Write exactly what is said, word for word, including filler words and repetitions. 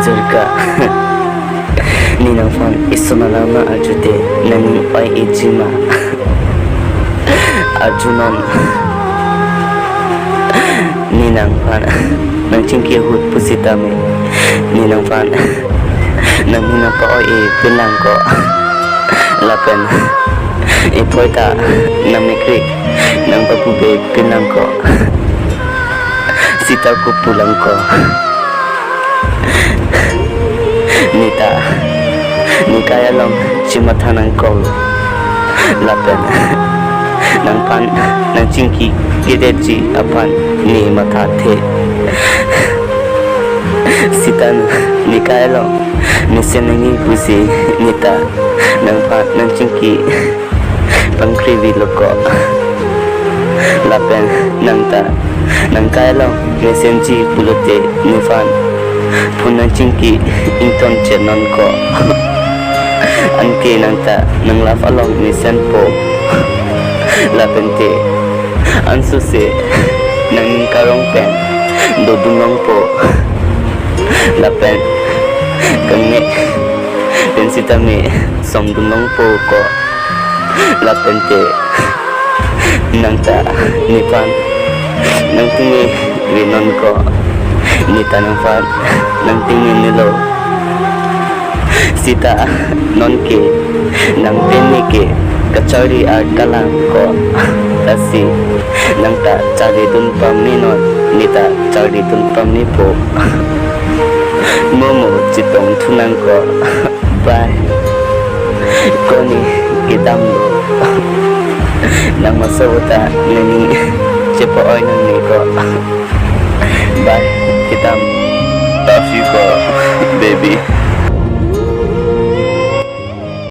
Jirka. Ne nangphan ison alam arjute nangning oi-eji ma? Arjunon. Ne nangphan nangchingki ahut pusitame ne nangphan nangning nangpa-oi-e pinlangkok. Lapen iphoi ta nangmekri nangpapupe pinlangkok. Sita kopulangkok. Ne ta ne kai along chematha nangkok. Lapen nangphan nangchingki kedetji aphan ne mathathe. Sita ne kai along mesen nangji pusi ne ta nangphan nangchingki pangkri vilokok. Lapen nang ta nang kai along mesenji pulote nephan phone nangchingki ington chenon ko. Anke nang ta nang love along mesenpo. Lapente ansose nangning karong pen dodun longpo. Lapen kangnek pen sitame somdun longpo ko. Lapente nang ta nephan nangtingne venon ko. Ne ta nangphan nangtingnelo. Sita nonke nang pen neke kacharli arta lang ko. Lasi nang ta charlidun pamenon, ne ta charlidun pamepo. Mo mo chetongthu nangkok. Bye. Ko ne kedamlo. Nang maso uta nangning chepa-oi nangnekok. Bye. Kedam. Love you ko, baby.